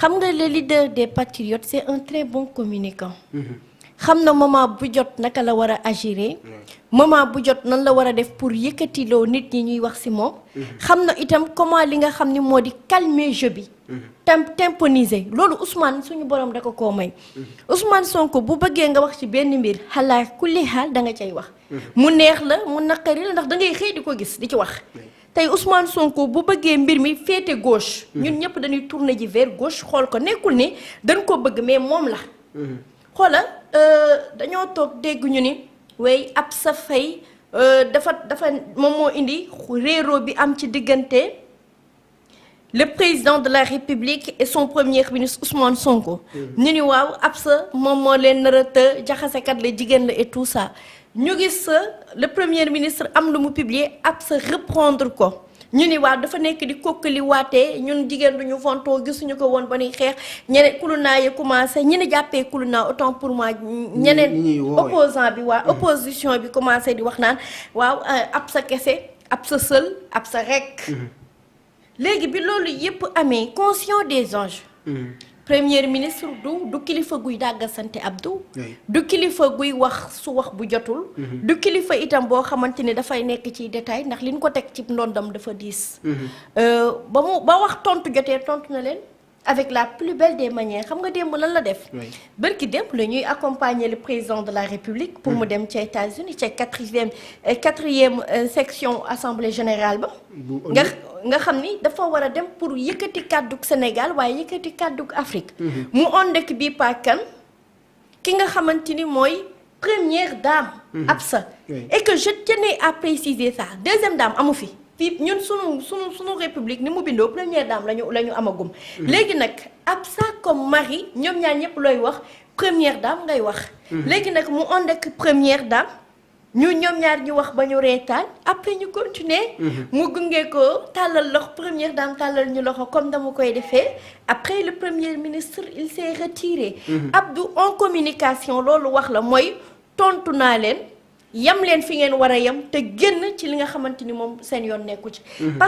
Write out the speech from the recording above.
xam nga le leader des patriotes c'est un très bon communicant. xam na moment bu jot naka la war a agir. moment bu jot nan la war a def pour yëkkatiloo nit ñi ñuy wax ci moom. xam na itam comment li nga xam ni moo di calmer jeu bi. temponiser loolu Ousmane suñu borom da ko koo may. Ousmane Sonko bu bëggee nga wax ci benn mbir xalaa kulli xaal da nga cay wax. mu neex la mu naqari la ndax da ngay xëy di ko gis di ci wax. tey Ousmane Sonko bu bëggee mbir mi féete gauche. ñun ñëpp dañuy tourner ji vers gauche xool ko nekkul ni dañ ko bëgg mais moom la. xoola dañoo toog dégg ñu ni way Absa Faye dafa moom moo indi réeroo bi am ci diggante le président de la République et son premier ministre Ousmane Sonko. ñu ni waaw Absa moom moo leen nar a të jaxasekat la jigéen la et tout ça ñu gis le premier ministre am lu mu publier Absa reprendre ko. ñu ni waaw dafa nekk di kokkali waatee ñun jigéen duñu fontoo gisuñu ko woon ba nuy xeex ñeneen kulunaa yi commencé ñi ni jàppee kulunaa autant pour moi ñeneen opposant bi waa opposition bi commencé di wax naan waaw Absa kese Absa seul Absa rek léegi bi loolu yépp amee conscient des enjeux premier ministre du kilifa guy dàggasante Abdou du kilifa guy wax su wax bu jotul du kilifa itam boo xamante ni dafay nekk ci détail ndax li ñu ko teg ci ndondam dafa diis ba wax tontu jotee tontu na leen avec la plus belle des manières xam nga démb lan la def bërki démb la ñuy accompagner le président de la République pour mu dem ci États-Unis ca quatrième section assemblée générale ba nga xam ni dafa war a dem pour yëkkati kàddug Sénégal waaye yëkkati kàddug Afrique mu on dëkk bii paakan ki nga xamante ni mooy première dame Absa et que je tenais à préciser ça deuxième dame amu fi fii ñun sunu république ni mu bindoo première dame la ñu amagum léegi nag Absa comme mari ñoom ñaar ñëpp looy wax première dame ngay wax léegi nag mu on dëkk première dame ñoom ñaar ñu wax ba ñu reetaan après ñu continuer mu gunge ko tàllal loxo première dame tàllal ñu loxo comme dama koy defee après le premier ministre il s'est retiré Abdou en communication loolu wax la mooy tontu naa leen yam leen fi ngeen war a yam te génn ci li nga xamante ni moom seen yoon nekku ci